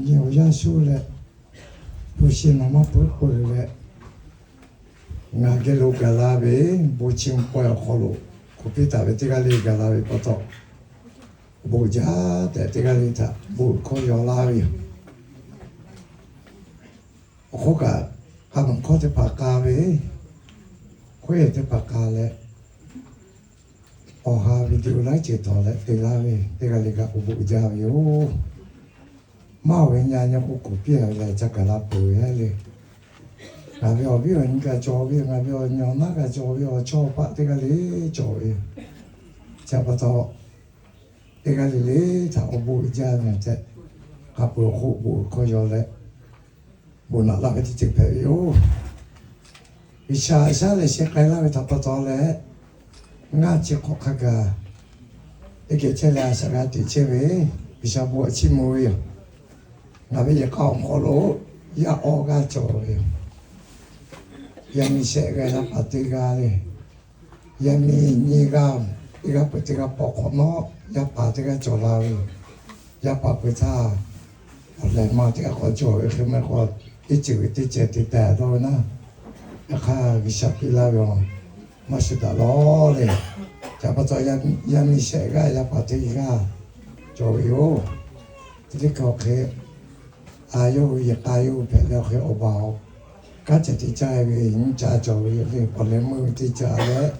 Nyi awˬ yaˇ shuˉ leh, hpu shi nawˬ maˇ peuˬ peuˬ leh, ngaˬ geh lo gaˬ la ve, bon chi pawehˇ awˬ hk'aw lo, hk'oˆ piˇ taˍ ve teˇ g'aˇ le gaˬ la ve pa taw, bon jaˇ tehꞈ teˇ g'aˇ le htaꞈ bon hkawˇ yaw laˇ ve yoˬ. Awˬ hk'oˆ kaꞈ, k'a maˬ hkawˇ teˇ hpaˍ k'a ve, hkawˇ yehˬ teˇ hpaˍ k'a leh, awˬ ha video laiˉ ceuˬ tawˍ leh te laˇ ve teˇ g'aˇ le kaꞈ k'o bon jaˇ ve yoˬ. Maˇ ve nyi nyi k'o kuˬ piˇ ve leh ca gaˬ la peuˬ ve le. Ngaˬ ve awˬ viˉ awˬ nyi kaꞈ cawˬ ve, ngaˬ ve awˬ nyi awˬ naˉ kaꞈ cawˬ ve, awˬ chawˇ paˆ teˇ g'aˇ le cawˬ ve yoˬ. Chi pa taw, teˇ g'aˇ le le htaꞈ awˬ bon uiˍ jaˇ ve tehꞈ, hk'a peuˬ awˬ hk'oˆ bon hkawˇ yaw leh, bon naꞈ laˇ ve teˇ ceuˬ hpehꞈ ve yoˬ. G'uiˬsha shaˉ leh sheh k'ai laˇ ve htaꞈ pa taw leh, ngaˇ chi hk'awꞈ hk'a gaˬ teˇ geh chehˇ leh a shaꞈ g'a teꞈ chehˇ ve, G'uiˬsha bon htaꞈ chiˇ mvuh ve yoˬ. Ngaˬ ve yehˬ k'a awˬ hk'aw lo yaˇ awˇ g'aˇ cawˬ ve yoˬ. Yaˇ miˇ shehˆ g'aˇ, yaˇ paˍ teˇ g'aˇ le. Yaˇ miˇ nyiˇ g'aˇ, teˇ g'aˇ peuˬ teˇ g'aˇ paw hk'awꞈ nawˉ, yaˇ paˍ teˇ g'aˇ cawˬ la ve yoˬ. Yaˇ paˍ peuˬ htaˇ, awˬ lehˬ ma teˇ g'aˇ k'awꞈ cawˬ ve hk'e maˇ k'o, teˇ ceuˬ ve teˇ ceh te taˍ dawˇ ve naˉ, yaꞈ hk'aˇ G'uiˬsha piˇ laˇ ve yoˬ. Maˇ shuˍ daꞈ lawˬ le. Chi pa taw, yaˇ miˇ shehˆ g'aˇ, yaˇ paˍ teˇ g'aˇ cawˬ ve yoˬ. Teˇ hkawˇ hk'e, a yawˇ hui yehˬ k'a yawˇ hui hpehꞈ ve awˬ hk'e awˬ baˬ awˬ kanˉ ceh teˇ caˇ ve nyiˇ caˇ cawˬ ve yoˬ le. Awˬ leh meuˇ ve teˇ caˇ leh,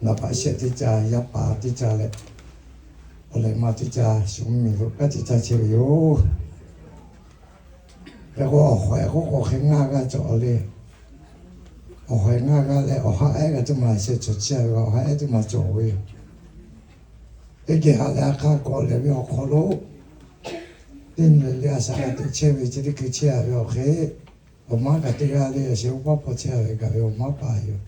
naˍ baꞈ shehˆ teˇ caˇ, yaˇ paˍ teˇ caˇ leh, awˬ lehˬ ma teˇ caˇ shuˍ mvuhˇmiˬ lo kanˉ ceh caˇ chehˇ ve yoˬ. Hk'e k'o, awˬ hawehꞈ k'oˆ k'o hk'e ngaˇ g'aˇ cawˬ le. Awˬ hawehꞈ ngaˇ g'aˇ leh awˬ ha ehˉ g'aˇ teˇ maˬ sheh cawˬ chehˇ ve, awˬ ha ehˉ teˇ maˬ cawˬ ve yoˬ. Teˇ geh ha lehˬ a hk'aˇ k'awꞈ lehˬ ve awˬ hk'aw lo, teˇ nyi le le a shaꞈ g'a teꞈ chehˇ ve chi teˇ hkui chehˇ a ve awˬ hk'e, awˬ maˉ kaꞈ teˇ g'aˇ le, awˬ sheh oˇ paˆ hpaw chehˇ a ve gaˬ ve awˬ maˉ paˍ yoˬ.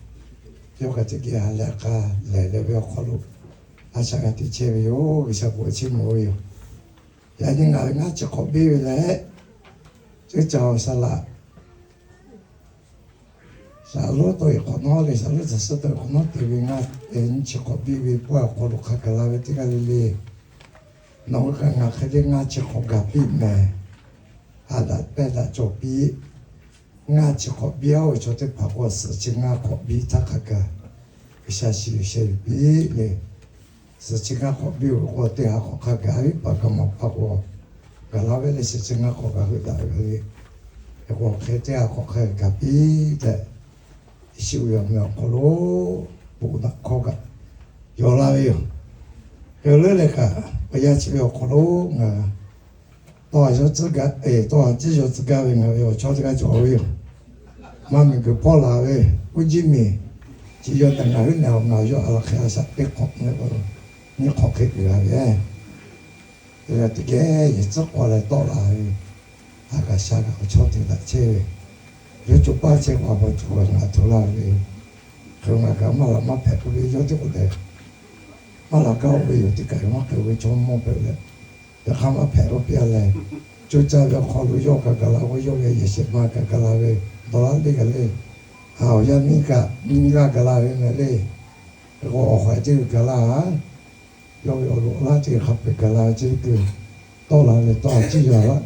Yawˇ kaꞈ teˇ geh ha lehˬ a hk'aˇ lehˬ leh ve awˬ hk'aw lo, a shaꞈ g'a teꞈ chehˇ ve yoˬ. G'uiˬsha bon chiˇ mvuh ve yoˬ. Yaꞈ nyi ngaˬ ve ngaˇ chi hk'awꞈ biˇ ve leh, teˇ caˇ awˬ shaˍ laꞈ shaˍ lonˉ tawˇ e hk'awꞈ nawˉ le, shaˍ lonˉ tawˇ suhˉ tawˇ e hk'awꞈ nawˉ te ve ngaˇ, teˇ nyi chi hk'awꞈ biˇ ve pawehˇ awˬ hk'aw lo hk'a gaˬ la ve teˇ g'aˇ le le. Nawˬ hui kaꞈ ngaˬ hk'e le ngaˇ chi hk'awꞈ gaˬ piˇ mehˍ. Haꞈ daꞈ pehˇ daꞈ cawˬ piˇ. Ngaˇ chi hk'awꞈ biˇ a ve chaw teˇ hpaˍ k'o, suhˍ chi ngaˇ hk'awꞈ biˇ htaˇ hk'a gaˬ G'uiˬsha shiˍ yuˬ sheh yuˬ piˇ le. Suhˍ chi ngaˇ hk'awꞈ biˇ ve k'o, teˇ ha hk'awꞈ hk'a gaˬ a viˉ paˍ kaꞈ mawˬ paˍ k'o, gaˬ la ve leh suhˍ chi ngaˇ hk'awꞈ gaˬ heuˆ daꞈ ve le. Hk'e k'o hk'e teˇ ha hk'awꞈ hk'a gaˬ piˇ tehꞈ, Yeˍsuˆ ve awˬ meh awˬ hk'aw lo bon naꞈ hkawˇ kaꞈ yaw laˇ ve yoˬ. Hk'e leuˉ leh kaꞈ, awˬ yanˇ chi ve awˬ hk'aw lo ngaˬ tawˇ ha tcuhˉ gaˇ, tawˇ ha ciˉ yaw tcuhˉ gaˇ ve ngaˬ ve awˬ chawˇ teˇ g'aˇ cawˬ ve yoˬ. Maˇ miˬguiˬ hpawˇ laˬ ve, uˉ jiˉ miˬ, chi yawˇ tehꞈ ngaˬ hui nehˬ awˬ ngaˬ yawˇ a laˬ hk'e a shaꞈ teˇ hk'awꞈ nyiˇ hk'awꞈ hk'e uiˍ la ve, teˇ g'aˇ teˇ geh yehˬ tcuhˉ k'aw leh tawˆ la ve, a kaꞈ sha kaꞈ awˬ chawˇ te daꞈ chehˇ ve, yawˇ co paˇ chehˇ k'o a pa tuˬ ngaˬ hto laˇ ve, hk'e ngaˬ kaꞈ maˇ laˬ maˇ hpehꞈ k'oˆ ve yawˇ teˇ k'oˆ leh, maˇ laˬ gaˇ oˆ ve yoˬ. Teˇ kaꞈ maˇ hk'e ve chaw mawˇ hpehꞈ leh, yaꞈ hk'aˇ maˇ hpehꞈ k'oˆ piˇ a leh, co caˇ ve awˬ hk'aw lo yawˇ kaꞈ gaˬ la k'o, yawˇ ve yehˬ shehˍ ma kaꞈ gaˬ la ve, dawˇ laˇ teˇ kaˬ le. Haꞈ awˬ yanˇ miˇ kaꞈ nyiˇ g'aˇ gaˬ la ve meh le. Hk'e k'o awˬ hawehꞈ teˇ g'uiˬ gaˬ la, yawˇ ve awˬ loꞈ laˇ teˇ g'uiˬ hk'a peu-eˬ gaˬ la ve chi teˇ g'uiˬ, tawˆ la leh tawˆ a ciˉ yaw laˇ